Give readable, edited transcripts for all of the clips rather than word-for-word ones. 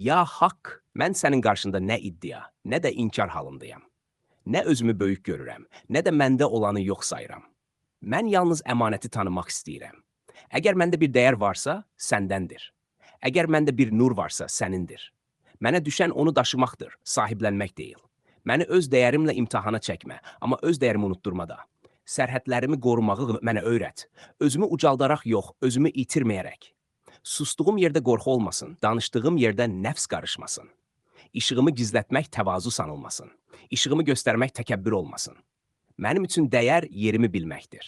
Ya Haqq, mən sənin qarşında nə iddia, nə də inkar halındayam. Nə özümü böyük görürəm, nə də məndə olanı yox sayıram. Mən yalnız əmanəti tanımaq istəyirəm. Əgər məndə bir dəyər varsa, səndəndir. Əgər məndə bir nur varsa, sənindir. Mənə düşən onu daşımaqdır, sahiblənmək deyil. Məni öz dəyərimlə imtahana çəkmə, amma öz dəyərimi unutdurma da. Sərhədlərimi qorumağı mənə öyrət. Özümü ucaldaraq yox, özümü itirməyərək. Sustuğum yerdə qorxu olmasın, danışdığım yerdə nəfs qarışmasın. İşığımı gizlətmək təvazu sanılmasın. İşığımı göstərmək təkəbbür olmasın. Mənim üçün dəyər yerimi bilməkdir.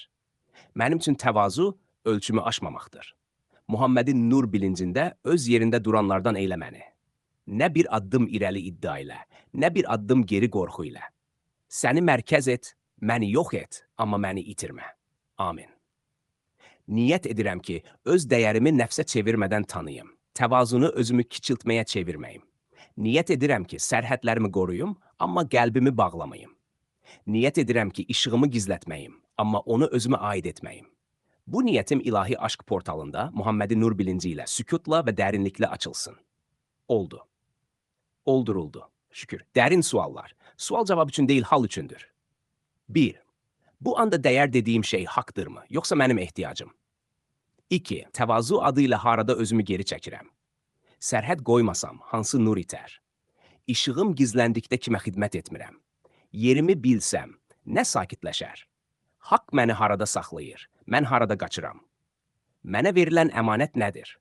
Mənim üçün təvazu ölçümü aşmamaqdır. Muhammedin nur bilincində öz yerində duranlardan eylə məni. Nə bir addım irəli iddia ilə, nə bir addım geri qorxu ilə. Səni mərkəz et, məni yox et, amma məni itirmə. Amin. Niyyət edirəm ki, öz dəyərimi nəfsə çevirmədən tanıyım. Təvazunu özümü kiçiltməyə çevirməyim. Niyyət edirəm ki, sərhədlərimi qoruyum, amma qəlbimi bağlamayım. Niyyət edirəm ki, işığımı gizlətməyim, amma onu özümə aid etməyim. Bu niyyətim ilahi aşk portalında Muhammedin nur bilinci ilə, sükutla və dərinliklə açılsın. Oldu. Olduruldu. Şükür. Dərin suallar. Sual cavab üçün deyil, hal üçündür. 1. Bu anda dəyər dediyim şey haqdırmı, yoxsa mənim ehtiyacım? 2. Təvazu adı ilə harada özümü geri çəkirəm? Sərhəd qoymasam, hansı nur itər? İşığım gizləndikdə kimə xidmət etmirəm? Yerimi bilsəm, nə sakitləşər? Haqq məni harada saxlayır, mən harada qaçıram? Mənə verilən əmanət nədir?